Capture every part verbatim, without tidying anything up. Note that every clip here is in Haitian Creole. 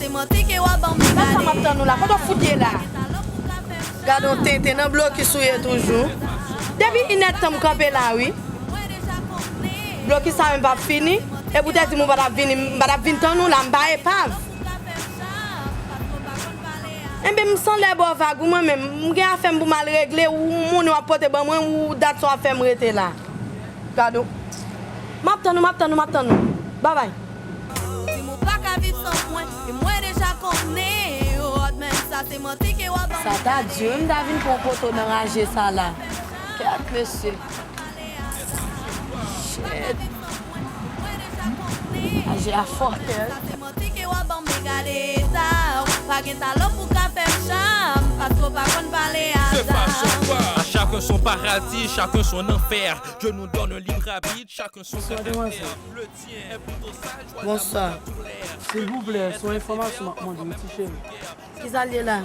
Gad sa m ap tann ou la, kote w fout ye la? Gad on tenten nan blokis ou ye toujou. Depi inèdtan m kanpe la wi. Blokis sa menm p ap fini. Epi w te di m ou pa t ap vini, m pa t ap vin tann ou la, m pa epav. Enben m sanlè ba w vag wi mwen menm, m gen afè m pou m al regle, ou moun w ap pote ban mwen, ou dat sa w ap fè m rete la. Gad on. M ap tann ou, m ap tann ou, m ap tann ou. Babay. Di m ou pa ka viv san mwen, e mwen deja konnen yo, men sa se manti ke w ap ban mwen. Sa ta di wi m ta vin pran poto nan raje sa la. Kèt mesye. Shit. Raje a fò kè. Sa se manti ke w ap ban mwen gade sa. Pa gen talan pou ka fè m cham, paske w pa konn pale a sa. À chacun son paradis, chacun son enfer. Dieu nous donne libre arbitre, chacun son caractère. Le tien est plutôt sage, soit d'amour la douleur. Silvouplè, se yon enfòmasyon m ap mande w, ti cheri. Kisa l ye la?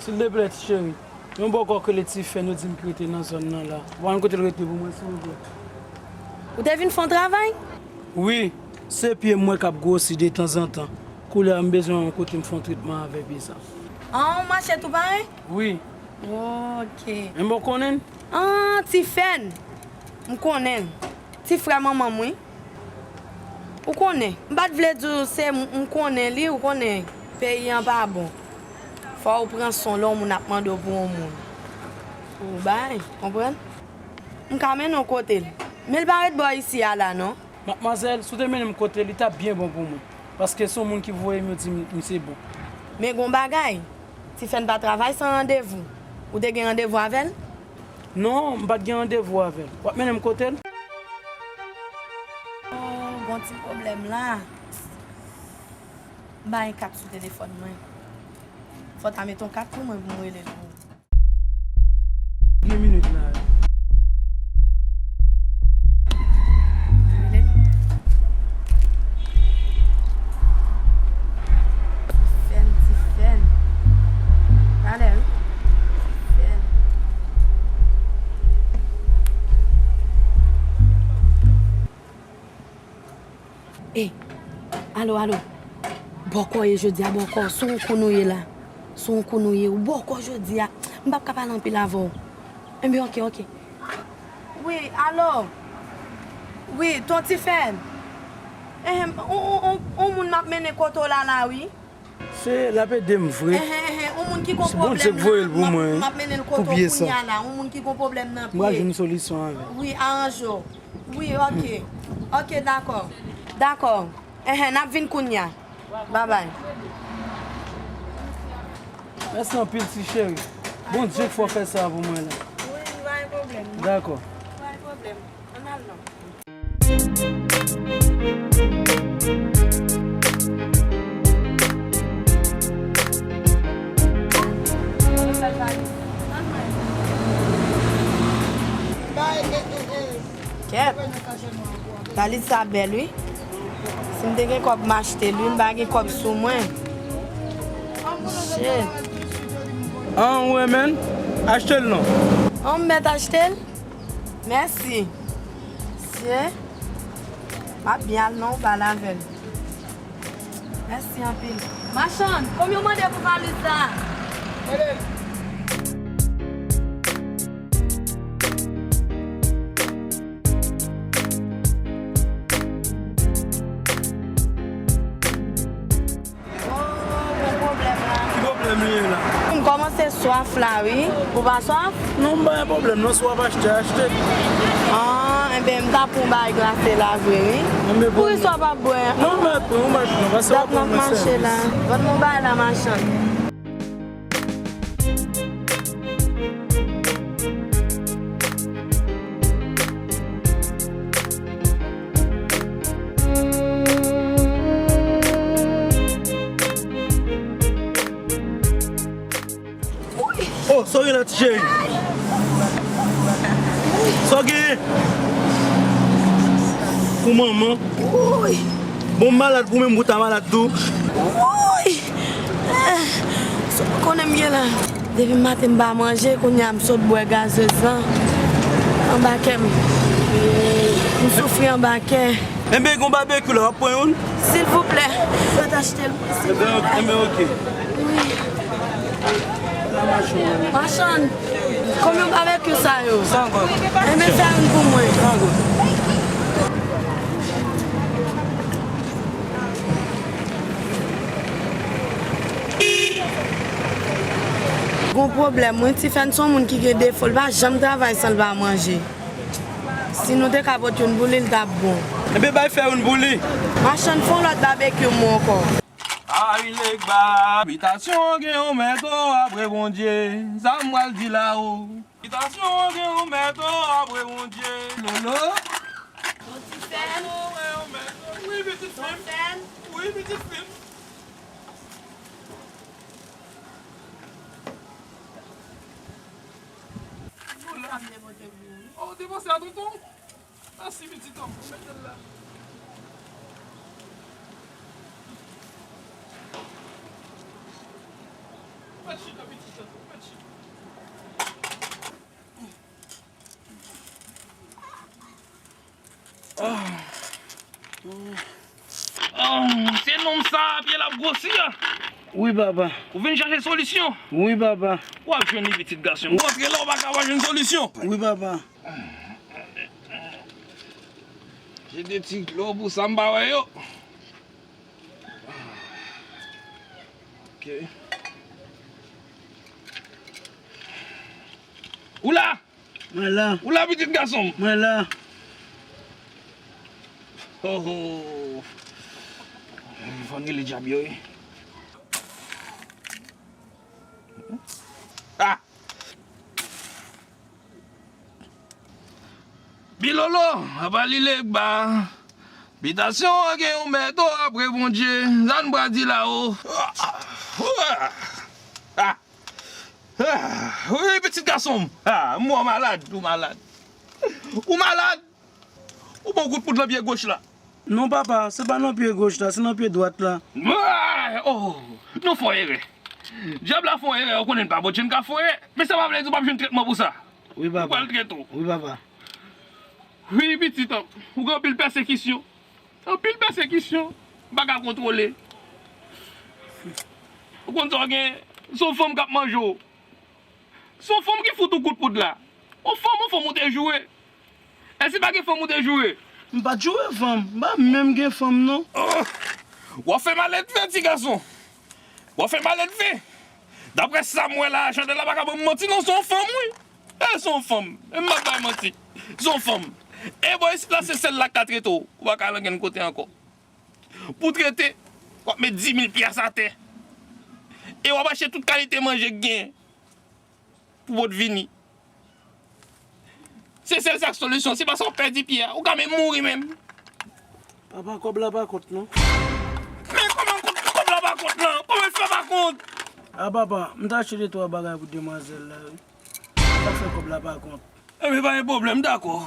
Silvouplè, ti cheri. Yon bòkò k rele Ti Fèn, yo di m ki rete nan zòn nan la. Ou pa konn kote l rete pou mwen, silvouplè? Ou te vin fè yon travay? Wi, se pye m mwen k ap gwosi detanzantan. Koulye a m bezwen yon kote m fè yon tretman avè pye sa. An, ou mache tou pare? Wi. Ok. Men bon konnen l? An, Ti Fèn. M konnen l. Ti frè manman m wi. Ou konnen, m pa t vle di w se m, m konnen li, ou konnen peyi an pa bon. Fò w pran son lè yon moun ap mande w pou yon moun. Ou bay, konprann? M ka mennen w kote l. Men l pa ret bò isi a la non. Madmwazèl, si w te mennen m kote l, li t ap byen bon pou mwen. Paske se yon moun ki voye m, yo di m li se bon. Men gon bagay, Ti Fèn pa travay san randevou. Ou te gen randevou avè l? Non, m pa t gen randevou avè l. W ap mennen m kote l? Oh, gon ti pwoblèm la. M pa gen kat sou telefòn mwen. Fò w ta mete yon kat pou mwen pou m rele l pou ou. Gen minit la. Rele l. Ti Fèn, Ti Fèn. Talè wi. Ti Fèn. Ey, alo, alo. Bòkò ye jodi a, bòkò. Sou yon kou nou ye la. Sou yon kou nou ye. Ou bòkò jodi a. M p ap ka pale anpil avè w. Enben, oke, oke. Wi, alo. Wi, ton Ti Fèn. Enhen, on, on, on, on moun m ap mennen kote w la, la, wi. Se, l ap ede m vre. Enhen, enhen, yon moun ki gon pwoblèm nan, m ap, m ap mennen l kote w kounya la. Yon moun ki gon pwoblèm nan pye. M pral jwenn solisyon avè l. Wi, aranje w. Wi, oke. Oke, dakò. Dakò. Enhen, n ap vin kounya. Babay. Mèsi anpil, ti cheri. Bondye k fè w fè sa pou mwen la. Wi, pa gen pwoblèm, non. Dakò. Pa gen pwoblèm. Ann al non. Kèt. Valiz sa bèl wi. Si m te gen kòb m achte l wi, m pa gen kòb sou mwen. Shit. An, ou renmen l? Achte l non. An, m mèt achte l? Mèsi. Sye, m ap byen al nan yon bal avè l. Mèsi anpil. Machann, konbyen w mande pou valiz sa a? Oh, gon pwoblèm la. Ki pwoblèm li ye la? M kòmanse swaf la wi. Ou pa swaf? Non, m pa gen pwoblèm non, si w ap achte, achte. Ah, enben, m ta pran yon bagay glase la vre wi. Pouri sa w p ap bwè? Non, m ap pran, m ap pran, paske w ap pran mwen sèvis. Dat m ap mache la. Vann m yon bagay la, machann. Oh, sa w gen la, ti cheri? Sa w gen? Pou manman. Bon, m malad pou menm, pou ta malad tou. Woy! Eh, sa w konnen m gen la. Depi maten m pa manje, kounye a m sot bwè gazez lan. Anba kè m. M soufri anba kè. Enben, gon babekyou la, w ap pran youn? Silvouplè, fè t achte l pou silvouplè. Enben, enben, oke. Wi. Machann, konbyen babekyou sa yo? San goud. Enben, fè youn pou mwen. San goud. Gon pwoblèm, wi. Tifèn se yon moun ki gen defo, li pa janm travay san l pa manje. Si nou te ka pot youn pou li, li t ap bon. Enben, bay fè youn pou li. Machann, fè yon lòt babekyou mwen ankò. Ayilegba, bitasyon an gen yon mèt o apre Bondye. Sa m pral di la o. Bitasyon an gen yon mèt o apre Bondye. Lolo. Bon, Tifèn. Bitasyon an gen yon mèt o. Wi, pitit fi m. Bon, Tifèn. Wi, pitit fi m. Ou la. Oh, te panse a tonton? Mèsi, pitit an m. Mete l la. Mèt chita, pitit an m. Mèt chita. Ah. Ah, se nonm sa, pye l ap gwosi a. Wi, papa. Ou vin chache solisyon? Wi, papa. W ap jwenn li, pitit gason m. Ou antre la, ou pa ka pa jwenn solisyon. Wi, papa. Jete ti dlo pou sa m pa wè yo. Ok. Ou la? Mwen la. Ou la, pitit gason m? Mwen la. Oh, oh. Fò n rele djab yo, wi. Ah! Bilolo, apa li legba. Bitasyon an gen yon mèt o apre Bondye. Sa n pral di la o. Ah! Ah! Ah, wi, pitit gason m. Ah, m wè w malad, ou malad. Ou malad. Ou pran kout poud nan pye goch la. Non, papa, se pa nan pye goch la, se nan pye dwat la. Ah, oh, nou fè yon erè. Dyab la fè yon erè, ou konnen n pa Bondye, n ka fè yon erè. Men sa pa vle di w p ap jwenn tretman pou sa. Wi, papa. Ou pral trete w. Wi, papa. Wi, pitit an, ou gen anpil pèsekisyon. Anpil pèsekisyon, m pa ka kontwole. Ou konn sa w gen, se yon fanm k ap manje w. Se yon fanm ki fout ou kout poud la. Yon fanm, yon fanm ou te joure. Èske pa gen fanm ou te joure? M pa t joure fanm, m pa menm gen fanm non. Oh! W ap fè malelve, ti gason. W ap fè malelve. Daprè sa m wè la, Chandèl la pa ka ban m manti non, se yon fanm wi. E se yon fanm. E m ap bay manti. Se yon fanm. E bò isit la se sèl la k ka trete w. Ou pa ka al ankenn kote ankò. Pou trete, w ap met dis mil pyas atè. E w ap achte tout kalite manje k genyen pou pot vini. Se sèl sa k solisyon. Se pa sa w pèdi pye a. Ou ka menm mouri menm. Papa, kòb la pa kont non. Men kòman kòb, kòb la pa kont lan? Kòman l fè pa kont? A papa, m ta achte de twa bagay pou demwazèl la wi. Sa fè kòb la pa kont. Ebyen pa gen pwoblèm, dakò.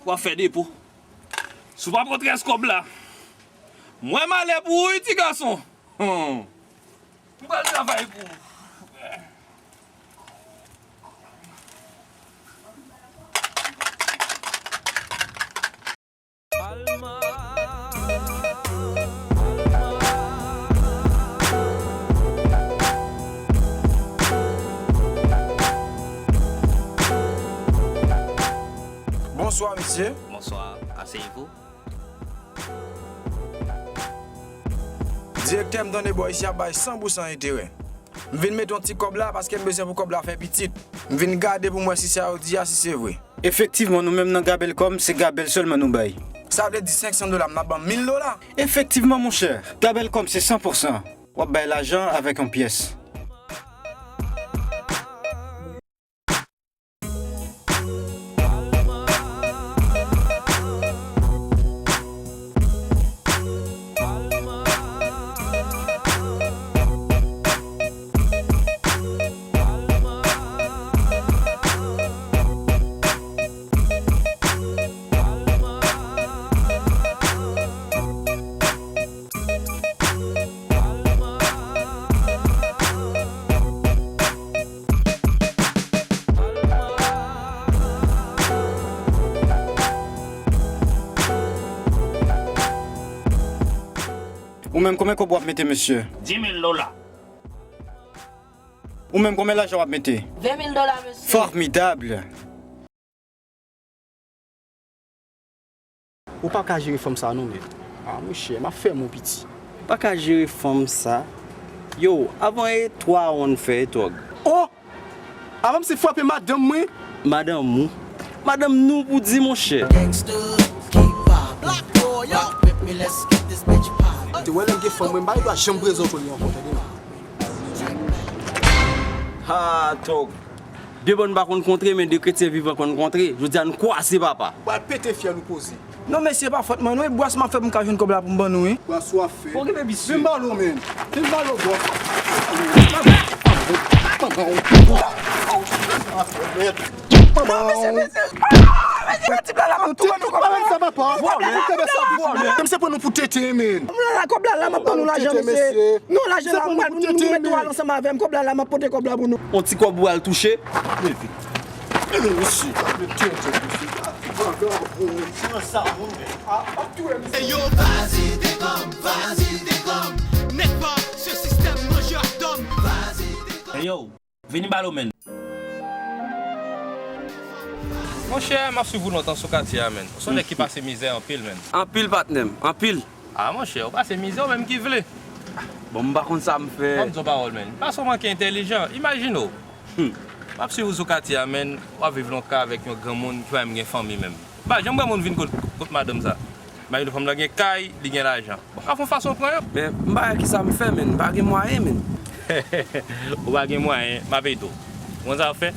W ap fè depo. Si w pa pran rès kòb la, m wè malè pou ou wi ti gason. Hmm. M pral travay pou ou. Bonswa, mesye. Bonswa, asseyez-vous. Direktè, m tande bò isi ap bay san pou san enterè. M vin met yon ti kòb la paske m bezwen pou kòb la fè pitit. M vin gade pou m wè si sa yo di a, si se vre. Efektivman, nou menm nan Gabelcom, se gabèl sèlman nou bay. Sa vle di senk san dola, m ap ban mil dola? Efektivman, monchè, Gabelcom se san pou san. W ap bay lajan avèk yon pyès. Ou menm, konbyen kòb w ap mete, mesye? Dis mille dola. Ou menm, konbyen lajan w ap mete? Ven mil dola, mesye. Formidable! Ou pa ka jere fanm sa non, men. Ah, monchè, m ap fè mou piti. Pa ka jere fanm sa. Yo, avan e twa wonn fè e twòg. Oh! Avan m se frape madanm mwen. Madanm ou? Madanm nou pou di, monchè. Gangsta, keep poppin'. Rock with me, let's get this bitch poppin'. Te wè lè m gen fanm mwen, m pa gen dwa janm prezante li ankò, tande non. Ha, tòg. De bòn pa konn kontre, men de kretyen vivan konn kontre. Jodi a, n kwaze, papa. Pral pete fyèl ou poze. Non, mesye, pa fòt mwen, non. E bwès m ap fè pou m ka jwenn kòb la pou m ban nou, wi. Bwès w ap fè. Okipe misye. Vin ba l ou, men. Vin ba l ou, bwès. Manman w. Non, mesye, mesye. Ah, mesye, ti blan la, m ap touye nou kòb la. Sa papa. Vòlè. Ou kenbe sa, vòlè. Menm se pran nou pou tete, men. Kòb la, la, m ap ban nou lajan, mesye. Non, lajan la, mwen, nou, nou mèt tou al ansanm avè m. Kòb la, la, m ap pote kòb la pou nou. On ti kòb ou al touche. Leve. Leve, mesye. Leve, tete, mesye. Vagabon. Pran sa, moun. Ah, m ap touye, mesye. Hey yo, vas-y, dégomme, vas-y, dégomme. N'est pas ce système mangeur d'hommes. Vas-y, dégomme. Hey yo, vini ba l ou, menn. Monchè, m ap swiv ou lontan sou katye a, menn. Ou se yon nèg ki pase mizè anpil, menn. Anpil, patnè m, anpil. Ah, monchè, ou pase mizè, ou menm ki vle. Bon, m pa konn sa m fè. Ban m di w pawòl, menn. Pase w manke entèlijan. Imajine w. Hmm. M ap swiv ou sou katye a, menn. W ap viv nan yon kay avèk yon granmoun ki pa menm gen fanmi, menm. M pa janm wè moun vin kot, kot madanm sa. Imajine w, fanm nan gen kay, li gen lajan. Bon, w ka fè yon fason pran yo. Men, m pa wè kisa m fè, menn. M pa gen mwayen, menn. Ou pa gen mwayen, m ap ede w. Ou konn sa w ap fè?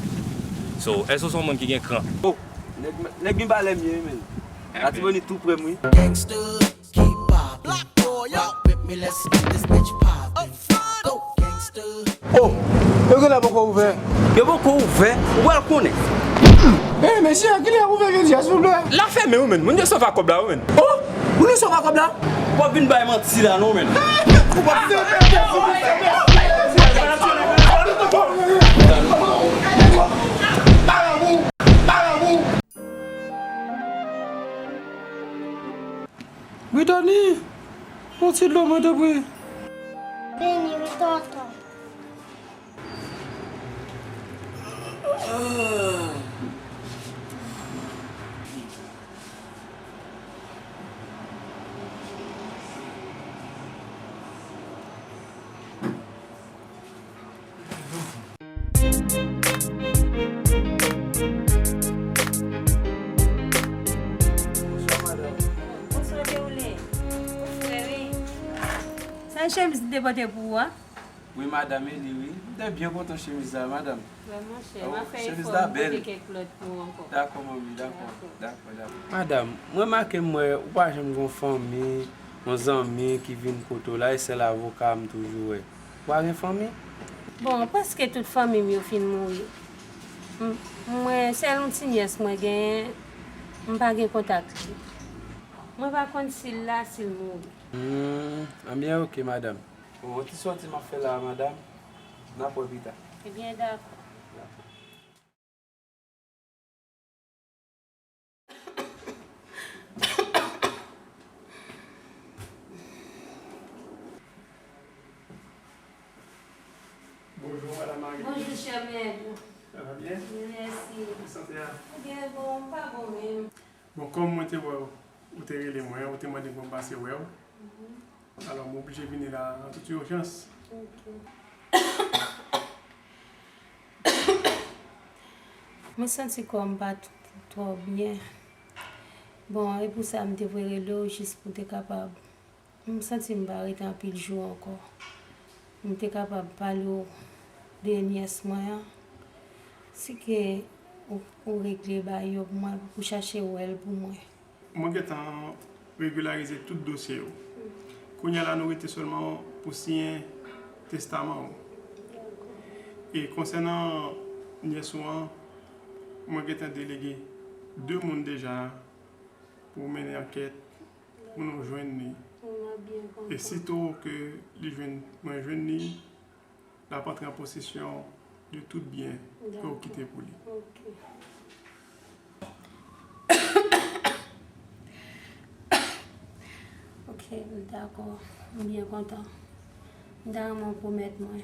So, èske w se yon moun ki gen kran? Oh, nèg, nèg gen balè m ye, menn. Latibonit tou prè m, wi. Gangsta, keep poppin'. Rock with me, let's get this bitch poppin'. Go, gangsta. Oh, yo genlè poko ouvè. Yo poko ouvè? Ou pral konnen. Eh, mesye, kilè y ap ouvè jodi a, silvouplè? L ap fèmen wi, menn. Moun yo sove ak kòb la wi, menn. Oh, moun yo sove ak kòb la? W ap vin bay manti la non, menn. Ou p ap fè Brittany, yon ti dlo, mwen, tanpri. Vini, wi, tonton. Bonswa, madanm. Bonswa, Dewoule. Ou fre, wi. Sa e chemiz m te pote pou ou a? Wi, madanm, e li, wi. M te byen kontan chemiz la, madanm. Wè, monchè, m ap fè efò pou m pote kèk lòt pou ou ankò. Dakò, manmi, dakò. Dakò, dakò. Madanm, m remake m wè ou pa janm gen yon fanmi, yon zanmi ki vin kote w la, e sèl avoka a m toujou wè. Ou pa gen fanmi? Bon, prèske tout fanmi m yo fin mouri. M, mwen, sèl yon ti nyès mwen genyen, m pa gen kontak li. Mwen pa konn si l la, si l mouri. Hmm, anbyen, oke, madanm. Bon, yon ti sòti m ap fè la a, madanm. N ap wè pita. Ebyen, dakò. Dakò. Bonjou, madanm Marie. Bonjou, chè mèt. Sa va byen? Byen, mèsi. Ou sante a? Ou byen bon, m pa bon menm. Bon, kòm mwen te wè w, ou te rele mwen, ou te mande m pou m pase wè w. Alò, m oblije vini la an tout ijans. Ok. Mwen santi kò m pa t-, twò byen. Bon, e pou sa m te vle rele w jis pou te kapab, m santi m pa rete anpil jou ankò. M te kapab pale w de nyès mwen an. Si ke ou, ou regle bagay yo pou mwen, pou chache wè l pou mwen. Mwen gentan regilyarize tout dosye yo. Kounye a la, nou rete sèlman pou siyen testaman ou. E konsènan nyès ou an, mwen gentan delege de moun deja pou mennen ankèt pou nou jwenn li. E sito ke li jwenn, mwen jwenn li, l ap antre an posesyon de tout byen ke w kite pou li. Ok. Ok, M dakò, m byen kontan. M ta renmen w pwomèt mwen,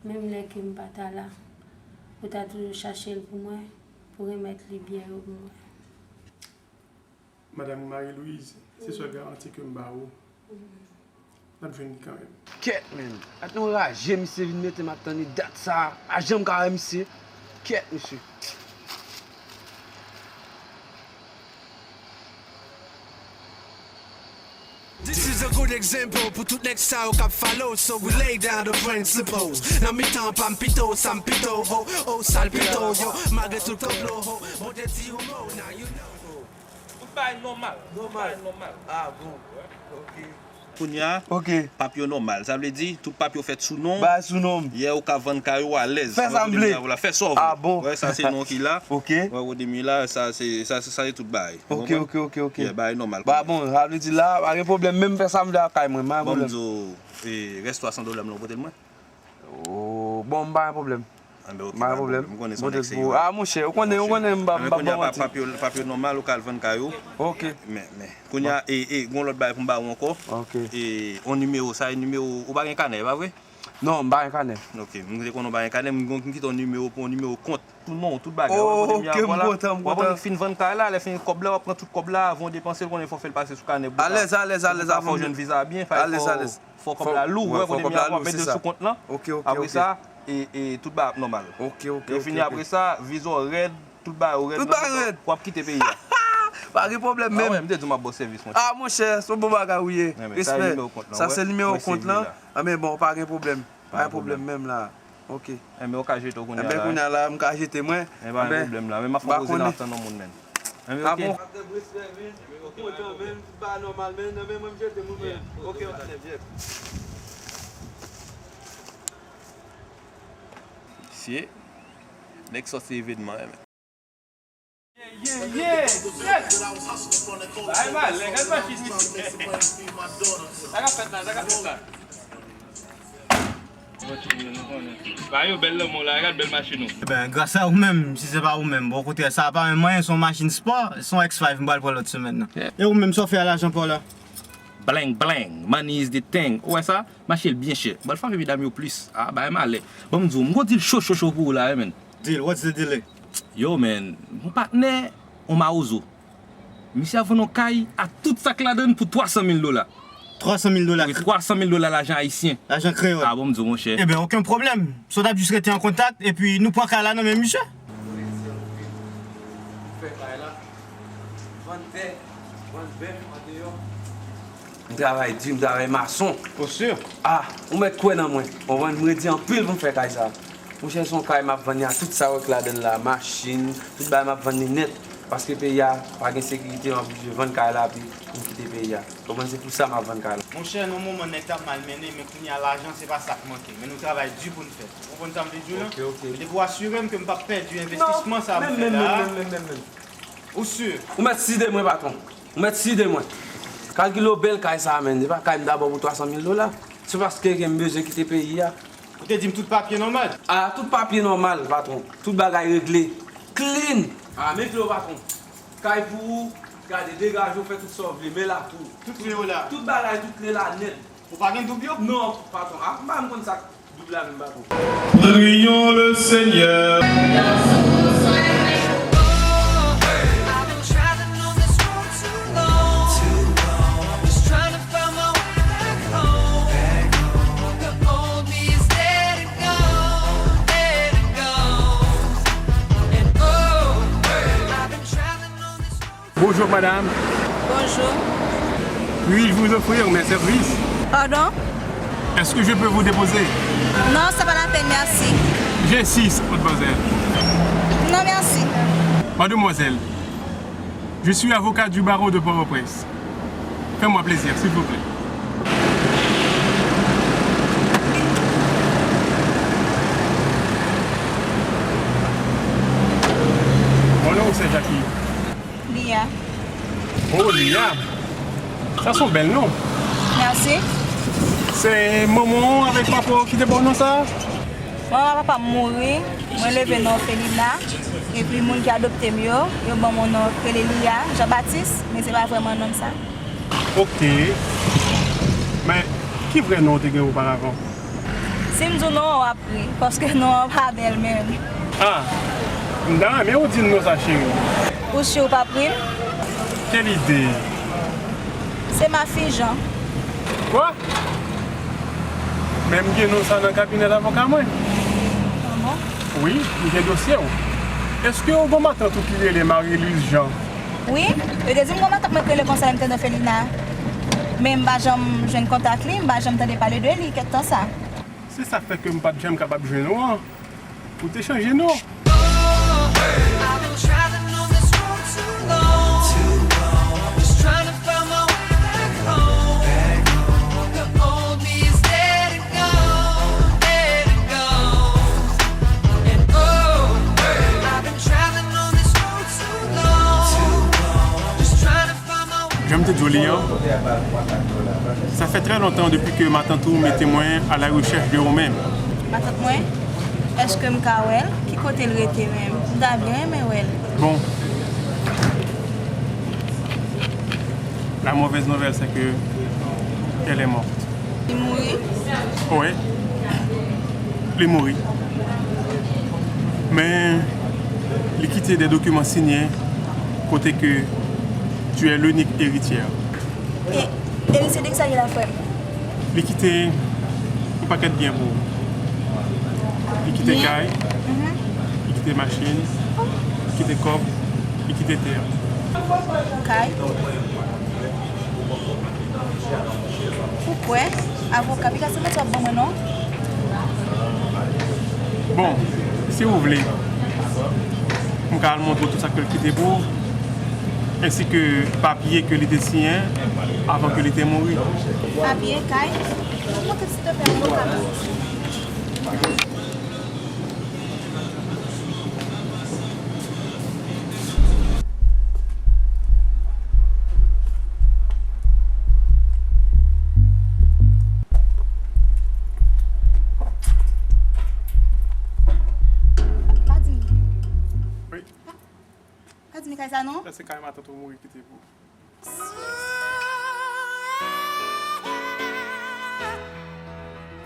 menm lè ke m pa ta la, ou ta toujou chache l pou mwen, pou remèt li byen yo pou mwen. Madanm Marie Louise, se sèl garanti ke m ba ou. N ap jwenn li kanmenm. Kèt, menn. Gad yon raje misye vin mete m ap tann li dat sa a. Pa janm ka wè misye. Kèt, mesye. This is a good example pou tout nèg sa yo k ap follow. So we lay down the principles. Nan mitan pa m pito, sa m pito, ho, oh, sa l pito, yo. Malgre tout konplo, ho, Bondye di yon mo, now you know. Tout bagay nòmal. Tout bagay nòmal. Ah bon. Ok. Kounye a, Ok. Pap yo nòmal. Sa vle di, tout pap yo fèt sou non. Bay sou non m. Yeah, ou ka vann kay ou alèz. Fè sa m vle. Fè sa w vle. Ah bon. Wè, sa se non ki la. Ok. Wè, Rodemir la, sa se sa, se tout bagay. Ok, ok, ok, ok. Yeah, bagay nòmal. Ba bon, sa vle di la, pa gen pwoblèm, menm fè sa m vle ak kay mwen, pa gen Bon, m pwoblèm. di w, e, rès twa san dola m lan, ou pote l mwen? Oh, bon, m pa gen pwoblèm. Anben, ok, Pa gen pa pwoblèm. M konnen se yon nèg serye. Ah, monchè, ou konnen, ou konnen m pa m pa Kounye a, ban manti. Pap yo, pap yo nòmal, ou ka al vann kay ou. Ok. Men, men. Kounye a, e, e, gon lòt bagay pou m ba ou ankò. Ok. E, on nimewo, sa e nimewo, ou pa gen kanè, pa vre? Non, m pa gen kanè. Ok, m te konnen ou pa gen kanè, m gon m kite yon nimewo pou yon nimewo kont. Pou non, tout bagay. Oh, Ou wè kote m ye ok, m a, vwala. kontan, m Ou wè konnen kontan. Fin vann kay la, lè fin kòb la, w ap pran tout kòb la, avan w depanse l, konnen fò w fè l pase sou kanè bouk la. Alèz, alèz, alèz, Pou ka fè w alèz. jwenn viza byen, fay Alèz, fò, alèz. Fò kòb la lou, ou wè kote m ye a, w ap mete l sou kont lan. Ok, ok, Apre ok. Sa, e, e, tout bagay ap nòmal. Ok, ok, Lè ok, fini ok. Apre sa, viza w rèd, tout bagay ou rèd. Tout bagay rèd. W ap kite peyi a. Pa gen pwoblèm Ah wè, menm. M te di w m ap ba w sèvis, monchè. Ah, monchè, se yon bon bagay ou ye. Ebyen, sa e Respè. Nimewo kont lan, Sa wè. Se nimewo Mwen kont sezi lan. La. Ah, men bon, pa gen pwoblèm. Pa Pa gen pwoblèm menm la. Ok. Enben, ou ka jete w kounye a Enben, la. Kounye a la, m ka jete mwen. Enben, pa gen pwoblèm la. Men m ap fè m pa poze nan konnen. Ap tann yon moun, menn. Enben, Ah ok. Bon. Kontan menm, se pa nòmal menm, nan men mwen m jete moun menm. Ok, patnè, m jete. Mesye, nèg sòti evenman, men. Yeah, yeah, yeah. Ay, malè, gad machin misye. Sa k ap fèt la, sa k ap fèt la. Ba yo bèl lanmou la, gad bèl machin ou. Ebyen, gras a ou menm, si se pa ou menm. Bon, kote sa pa menm mwen, se yon machin spò, se yon X five m pral pran lòt semèn nan. E ou menm, sa w fè a lajan pa w la? Bling, bling, money is the thing. Ou wè sa? M achte l byen chè. M pral frape medam yo plis. Ah, bay malè. Ban m di w, m gon deal cho, cho, cho pou ou la, wi, menn. Deal, what's the deal? Yo, menn, yon patnè, yon mawozo. Misye ap vann yon kay ak tout sa k ladan l pou twa san mil dola. Twa san mil dola. Wi, twa san mil dola lajan ayisyen. Lajan kreyòl. Ah, ban m di w, monchè. Ebyen, okenn pwoblèm. So n ap jis rete an kontak, epi nou pran kay la nan men misye. Fè kay la. Vann tè, vann bèf andeyò. M travay di, m travay mason. Pou si. Ah, ou mèt kwè nan mwen. Ou konprann, m redi anpil pou m fè kay sa. Monchè, se yon kay m ap vann, y a tout sa w wè k ladan l la, machin, tout bagay m ap vann li nèt. Paske peyi a pa gen sekirite, m ap oblije vann kay la, epi pou m kite peyi a. Ou konprann, se pou sa m ap vann kay la. Monchè, nan moman nèg t ap malmennen, men kounye a lajan se pa sa k manke. Men nou travay di pou n fè. Ou konprann sa m vle di w la? Ok, ok. Men depi w asire m ke m p ap pèdi envestisman sa m Menm, fè menm, la. menm, menm, menm, menm. Ou si? Ou mèt side mwen, patwon. Ou mèt side mwen. Kalkile w bèl kay sa a, menn. Se pa kay m dabò pou twa san mil dola. Se paske ke m bezwen kite peyi a. Ou te di m tout papye nòmal. Ah, tout papye nòmal, patwon. Tout bagay regle. Clean. Ah, men kle w, patwon. Kay pou ou, gade, degaje w, fè tout sa w vle, men la tou. Tout kle yo la. Tout bagay, tout kle la nèt. Ou pa gen doub yo? Non, patwon. Ah, m pa menm konn sa k doub la menm, patwon. Prions le Seigneur. Bonjour madame. Bonjour. Puis-je vous offrir mes services? Pardon? Est-ce que je peux vous déposer? Non, c'est pas la peine, merci. J'insiste, mademoiselle. Non, merci. Mademoiselle, je suis avocat du barreau de Port-au-Prince. Fais-moi plaisir, s'il vous plaît. Mon nom, c'est Jackie. Lia. Oh, Lia. Sa se yon bèl non. Merci. Se manman w avèk papa w ki te ba w non sa a? Manman papa m mouri, mwen leve nan òfelina, epi moun ki adopte m yo, yo ban m yon non k rele Lia Jean Baptiste, men se pa vrèman non m sa. Ok. Men, ki vrè non w te gen oparavan? Si m di w non an, w ap ri, paske non an pa bèl menm. Ah, m ta renmen ou di m non sa, cheri. Ou si w p ap ri m? Quelle idée! Se Mafi Jan. Kwa? Men m gen non sa nan kabinèt avoka mwen. Ah bon? Wi, m gen dosye w. Èske w gon matant ou ki rele Marie Louise Jean? Wi, yo te di m gon matant mwen ki rele konsa, m te nan Felina. Men m pa janm jwenn kontak li, m pa janm tande pale de li kèk tan sa. Se sa k fè ke m pa t janm kapab jwenn ou an. Ou te chanje non. I've been traveling on this road too long. Just trying to find my way back home. The old me is dead and gone, dead and gone. And oh, I've been traveling on this road too long. Just trying to Jan m te di w li an, sa fè trè lontan depi ke matant ou mete mwen à la recherche de ou menm. Matant mwen? Èske m ka wè l? Ki kote l rete menm? M ta byen renmen wè l. Bon. La mauvaise nouvelle, c'est que elle est morte. Li mouri? Wi. Li mouri. Men, li kite de dokiman siyen kote ke tu es l'unique héritière. E, eritye de kisa li la, frè m? Li kite yon pakèt byen pou ou. Li kite kay, li kite machin, li kite kòb, li kite tè. Kay? Ou kwè? Avoka, piga se manti w ap ban mwen non. Bon, si ou vle, m ka al montre w tout sa ke l kite pou ou, ensi ke papye ke li te siyen avan ke li te mouri. Papye, kay? Montre silteplè, avoka. Pa di m. Wi. Pa di m kay sa non. Sa se kay matant ou mouri kite pou ou.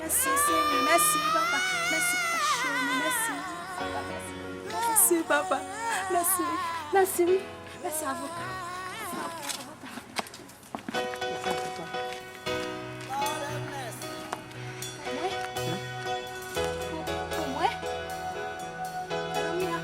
Mèsi, Senyè. Mèsi, papa. Mèsi, papa cheri. Mèsi. Mèsi, papa. Mèsi. Mèsi, wi. Mèsi, avoka. Mèsi, avoka. Mwen? Pou, pou mwen? Gade mwen a.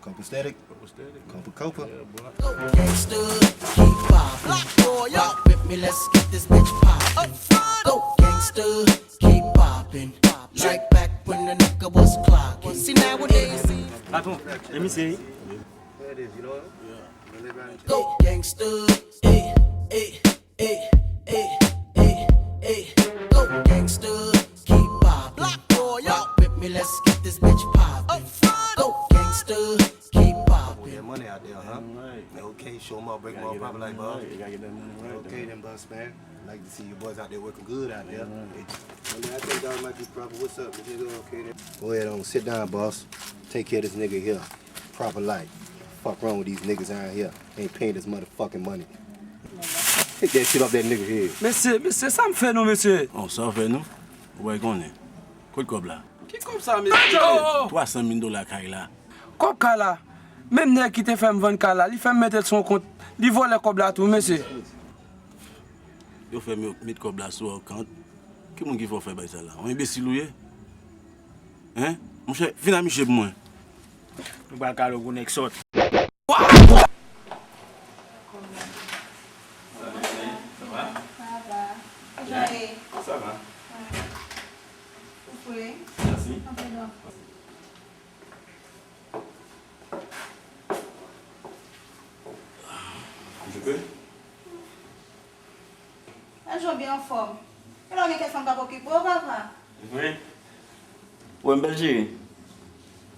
Copacetic. Copacetic. Copa, copa. Yeah, boy. Go gangsta, keep poppin'. Rock with me, let's get this bitch poppin'. Go gangsta, keep poppin'. Like back when the nigga was clockin'. See nowadays. Patwon, e misye wi. There it is, you know? Yeah. Go gangsta, eh, eh. Ey, ey, ey, ey, ey, go gangsta, keep poppin'. Rock with me, let's get this bitch poppin'. Go gangsta, keep poppin'. Get money out there, huh? Damn right. Okay, show 'em up, break 'em up, proper like boss. Right. You gotta get that money right. Okay, then, boss man. Like to see you boys out there working good out there. Damn right. I mean, I think y'all might be proper. What's up, nigga? Okay, then. Go ahead on, sit down, boss. Take care of this nigga here. Proper life. Fuck wrong with these niggas around here. Ain't paying this motherfucking money. Take that shit off that nigga head. Mesye, mesye, sa m fè nou, mesye? Oh, sa w fè nou? Ou bay konnen. Kot kòb la? Ki kòb sa, mesye? Oh, oh, oh. Twa san mil dola kay la. Kòb kay la? Menm nèg ki te fè m vann kay la, li fè m mete l sou yon kont. Li vòlè kòb la tou, mesye. Yo fè m yo met kòb la sou yon kont. Ki moun ki fè w fè bagay sa la? Yon enbesil ou ye? Hein? Monchè, vin a miche pou mwen. Nou pral kale w pou nèg sòt. Sa va? Sa va. Ou fre? Mèsi. Anpil love. Ou fre? Gad jan w byen anfòm. E la w gen kèk fanm k ap okipe w, papa? Vre? Ou wè m bèl, cheri?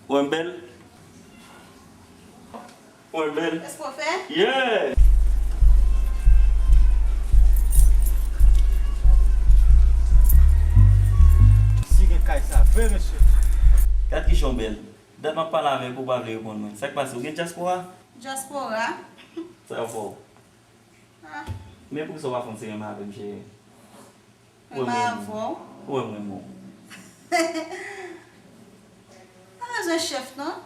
Ou wè m bèl? Ou wè m bèl? Èske w fè? Yeah! Nouvèl. Dat m ap pale avèk ou, ou pa vle reponn mwen. Sa k pase? Ou gen dyaspora? Dyaspora? Sa yo fè w. Ah. Men poukisa w pa fè yon ti renmen avè m, cheri? Renmen avè w? Ou wè m renmen w. Pa bezwen chèf, non.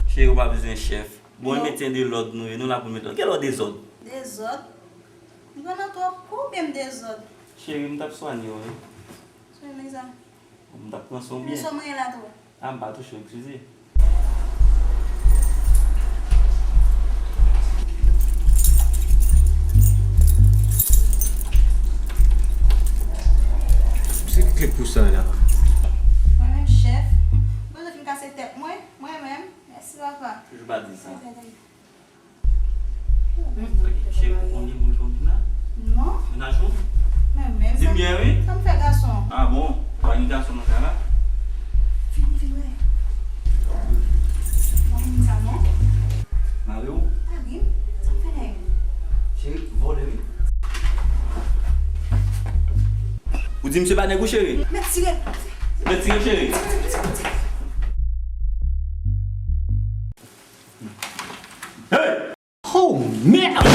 Cheri, ou pa bezwen chèf. Bon, e metyen de lòd nou ye, nou la pou n met lòd. Gen lòd dezòd? Dezòd? M pran nan twòp kou oubyen m dezòd? Cheri, m t ap swanye w, wi. Swanye sa? M t ap pran swen w byen. Sou mwen la tou. Ah, m pa touche w, eskize. Se ki kle pou sa la? Mwen menm, chèf. Mwen fin kase tèt mwen, mwen menm. Mèsi, papa. Toujou pa di sa. Cheri, ou konn gen moun ki konn vin la? Non. Mennaj ou? Men, men, di m byen, wi. Sa m fè gason? Ah bon? Pa gen gason nan kay la? Vin, vin, wè. Pa gen moun sa, non. Mari w? Pa gen. Sa m fè nèg? Cheri, vòlè, wi. Ou di misye pa nèg ou, cheri? Mèt tire. Mèt tire, cheri. Tire, tire, tire. Hey! Oh, merde!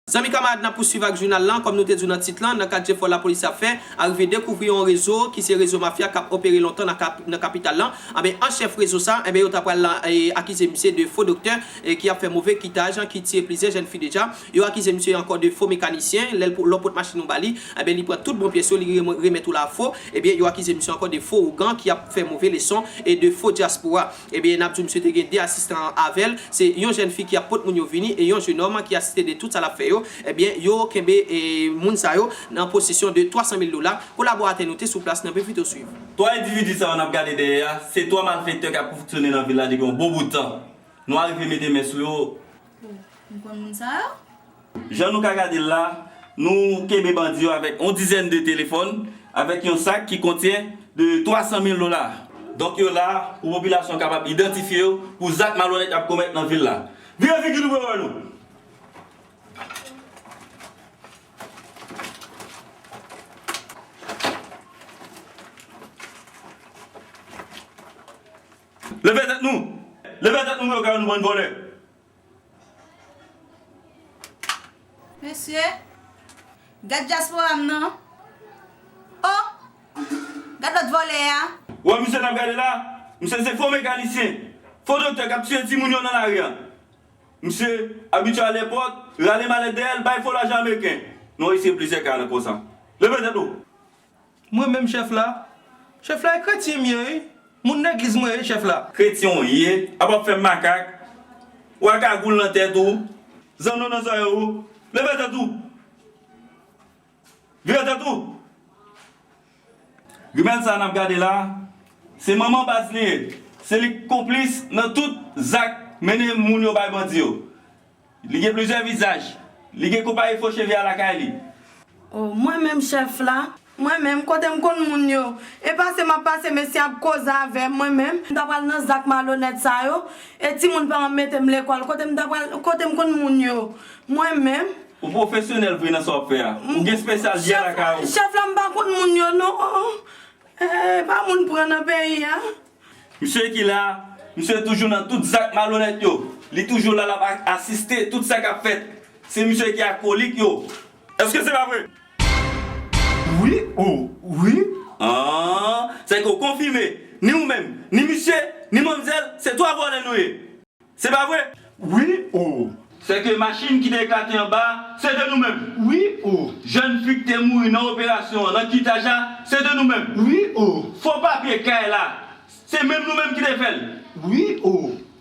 Zanmi kamarad, n ap pouswiv ak jounal lan. Kòm nou te di w nan tit lan, nan kad jefò lapolis ap fè, arive dekouvri yon rezo ki se rezo mafya k ap opere lontan nan kap-, nan kapital lan. Anben, an chèf rezo sa, enben, yo ta pral, e, akize misye de fo doktè, e, ki ap fè move kitaj, ki tiye plizyè jèn fi deja. Yo akize misye ankò de fo mekanisyen, lè l po-, lè w pot machin ou ba li, enben, li pran tout bon pyès yo, li rem-, remèt ou la fo. Ebyen, yo akize misye ankò de fo ougan ki ap fè move leson e de fo dyaspora. Ebyen, n ap di w misye te gen de asistan avè l. Se yon jèn fi ki ap pot moun yo vini e yon jenòm ki asiste de tout sa l ap fè yo. Ebyen, yo kenbe, e, moun sa yo nan posesyon de twa san mil dola. Kolaboratè nou te sou plas, n ap envite w swiv. Twa endividi sa yo n ap gade dèyè a, se twa malfektè k ap fonksyone nan vil la depi yon bon bout tan. Nou arive mete men sou yo. M konn moun sa yo. Jan nou ka gade l la, nou kenbe bandi yo avèk yon dizèn de telefòn, avèk yon sak ki kontyen de twa san mil dola. Donk yo la pou popilasyon kapab idantifye yo pou zak malonèt y ap komèt nan vil la. Vire figi nou pou yo wè nou. Leve tèt nou! Leve tèt nou, yo ka nou bann vòlè! Mesye, gad dyaspora m nan. Oh! Gad lòt vòlè a. Ou wè misye n ap gade la? Misye se fo mekanisyen, fo doktè k ap tiye timoun yo nan lari a. Misye abitye al èpòt, rale malèt dèyè l, bay fo lajan ameriken. Nou eseye plizyè ka nan konsa. Leve tèt ou! Mwen menm chèf la? Chèf la, e kretyen m ye, wi. Moun legliz mwen ye, chèf la. Kretyen w ye, apa w ap fè makak. Ou a kagoul nan tèt ou. Zanno nan zòrèy ou. Leve tèt ou. Vire tèt ou. Grimèl sa n ap gade la, se manman baz li ye. Se li k konplis nan tout zak mennen moun yo bay bandi yo. Li gen plizyè vizaj. Li gen konpayi fo cheve a lakay li. O, mwen menm chèf la, mwen menm, kote m konn moun yo? E pase m ap pase, mesye ap koze avè m, mwen menm. M ta pral nan zak malonèt sa yo, e timoun pa m ap mete m lekòl, kote m ta pral, kote m konn moun yo? Mwen menm. Ou pwofesyonèl vre nan sa w ap fè a. Ou gen espesyal di a lakay ou. Chèf la, m pa konn moun yo, non. E pa moun pran nan peyi a. Misye ki la, misye toujou nan tout zak malonèt yo. Li toujou la, l ap a-, asiste tout sa k ap fèt. Se misye ki akolik yo. Èske se pa vre? Wi, o, wi. Ah, sèke w konfime. Ni ou menm, ni misye, ni manmzèl, se twa vòlè nou ye. Se pa vre? Wi, o. Sèke machin ki te eklate anba, se te nou menm. Wi, o. Jèn fi ki te mouri nan operasyon an, nan kitaj la, se te nou menm. Wi, o. Fo papye kay la, se menm nou menm ki te fè l. Wi, o.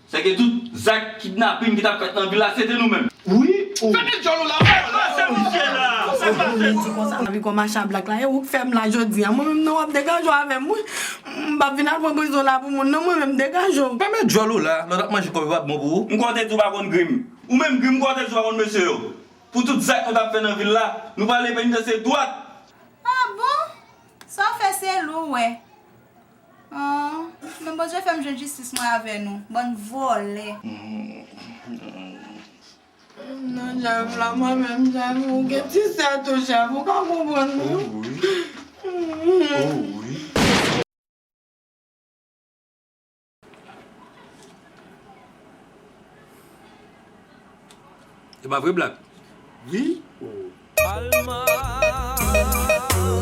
Sèke tout zak kidnapin ki t ap fèt nan vil la, se te nou menm. Wi, o. Fèmen djòl ou la, ou la, se misye la. Sa k pase? Di konsa, m ap vin kon machann blak la, e ou k fè m la jodi a. Mwen menm non, w ap degaje w avè m, wi. M p ap vin al pran prizon la pou moun, non, mwen menm degaje w. Fèmen djòl ou la, lè w t ap manje kòb yo pa t bon pou ou? M kwè w te di w pa konn Grim. Ou menm Grim, m kwè w te di w pa konn mesye yo. Pou tout zak nou t ap fè nan vil la, nou prale penitansye dwat. Ah bon? Sa w fè se li w wè. Ah, men Bondye fè m jwenn jistis mwen avè nou, bann vòlè. Non, Jav la, mwen menm, Jav, ou gen ti sè tou, Jav, ou ka konprann mwen. Oh, wi. Oh, wi. E pa vre, Black? Wi. Palma.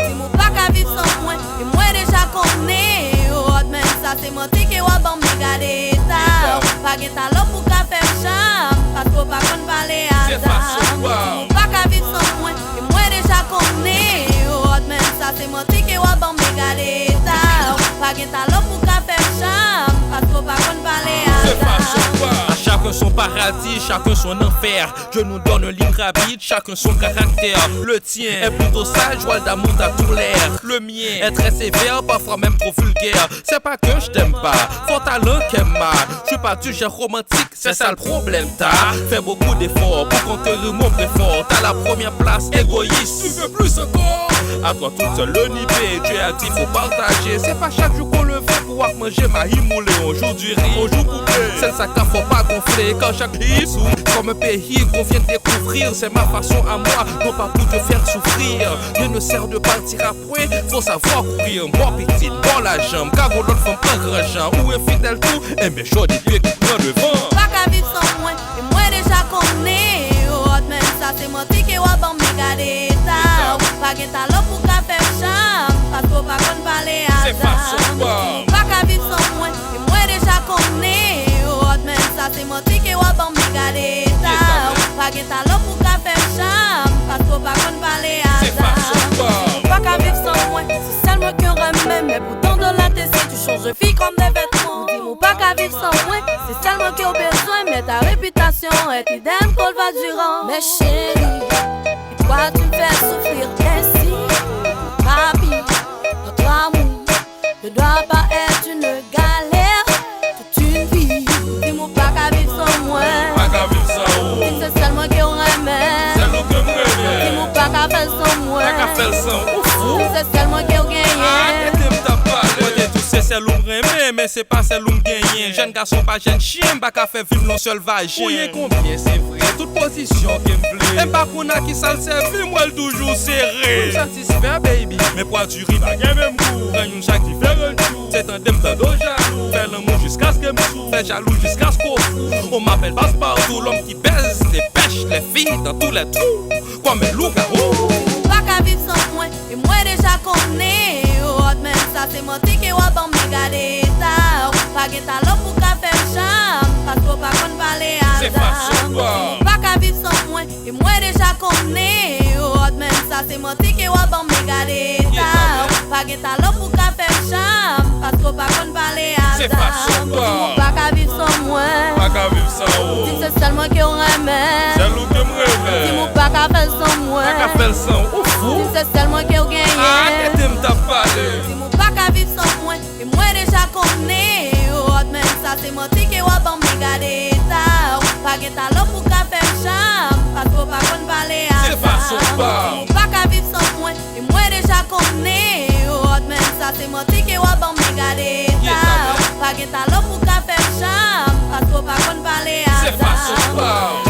Di m ou pa ka viv san mwen, e mwen deja konnen. Oh, men sa se manti ke w ap ban m, men gade eta w. Pa gen talan pou ka fè m chanm, paske w pa konn pale aza. Se fason pa w. Di m ou pa ka viv san mwen, e mwen deja konnen. Oh, men sa se manti ke w ap ban m, men gade eta w. Pa gen talan pou ka fè m chanm, paske w pa konn pale aza. Se fason pa w. À chacun son paradis, chacun son enfer. Dieu nous donne libre arbitre, chacun son caractère. Le tien est plutôt sage, Walda monte à tout l'air. Le mien est très sévère, parfois même trop vulgaire. C'est pas que je t'aime pas, fò talan kè m a. Je suis pas du genre romantique, c'est ça le problème. T'as fait beaucoup d'efforts pour conquérir mon confort. T'as la première place, égoïste. Tu veux plus encore? À toi toute seule le nippé, tu es actif, faut partager. C'est pas chaque jour qu'on le fait pour avoir mangé maï moulé, on joue du riz, on joue poupée. Sèl sa ka fè w pa gonfle, quand chaque hit s'ouvre comme un pays qu'on vient de découvrir. C'est ma façon à moi, non pas pour te faire souffrir. Rien ne sert de partir après, faut savoir courir. Bon pitit, bon lajan, ka gon lòt fanm an gran jan. Ou enfidèl tou, enben jodi pye ki pran devan. Pa ka viv san mwen, e mwen deja konnen. Oh, men sa se manti ke w ap ban m, men gade eta w. Pa gen talan pou ka fè m chanm, paske w pa konn pale aza. Se fason pa w. Pa ka viv san mwen, e mwen deja konnen. Oh, men sa se manti ke w ap ban m, men gade eta w. Pa gen talan pou ka fè m chanm, paske w pa konn pale aza. Se fason pa w. Ou pa ka viv san mwen, se sèl mwen ke w renmen, men poutan dans la tête, si tu changes de fille comme des vêtements. Ou di m ou pa ka viv san mwen, se sèl mwen ke w bezwen, men ta réputation est idem qu'on le va durant. Mais chérie, pourquoi tu me fais souffrir ainsi? Papi, notre amour ne doit pas être une galère toute une vie. Di m ou pa ka viv san mwen. Pa ka viv san ou. Di m se sèl mwen ke w renmen. Sèl ou ke m renmen. Di m ou pa ka fè l san mwen. Pa ka fè l san ou, fou. Di m se sèl mwen ke w genyen. Arete m t ap pale. Mwen te di w se sèl ou m renmen, men se pa sèl ou m genyen. Jèn gason pa jèn chen, m pa ka fè vi m nan sèl vajen. Fouye konbyen se vre, tout pozisyon ke m vle. E m pa konn a kisa l sèvi, m wè l toujou sere. Pou m satisfè, baby. Men pwa diri pa gen menm gou. Pran youn chak diferan jou. Se tande m tande w jalou. Fè lanmou jiskaske m sou. Fè jalou jiskaske w fou. On m'appelle Passepartout, l'homme qui baise les pêches, les filles dans tous les trous. Comme un loup-garou. Ou pa ka viv san mwen, e mwen deja konnen. Oh, men sa se manti ke w ap ban m, men gade eta w. Pa gen talan pou ka fè m chanm, paske w pa konn pale aza. Se fason pa w. Ou pa ka viv san mwen, e mwen deja konnen. Oh, men sa se manti ke w ap ban m, men gade eta w. Pa gen talan pou ka fè m chanm, paske w pa konn pale aza. Se fason pa w. Ou di m ou pa ka viv san mwen. Pa ka viv san ou. Di m se sèl mwen ke w renmen. Sèl ou ke m renmen. Di m ou pa ka fè l san mwen. Pa ka fè l san ou, ou fou. Di m se sèl mwen ke w genyen. Arete m t ap pale. Di m ou pa ka viv san mwen. E mwen deja konnen, oh, men sa se manti ke w ap ban m, men gade eta w. Pa gen talan pou ka fè m chanm, paske w pa konn pale aza. Se fason pa w. Ou pa ka viv san mwen, e mwen deja konnen, oh, men sa se manti ke w ap ban m, men gade eta w. Pa gen talan pou ka fè m chanm, paske w pa konn pale aza. Se fason pa w.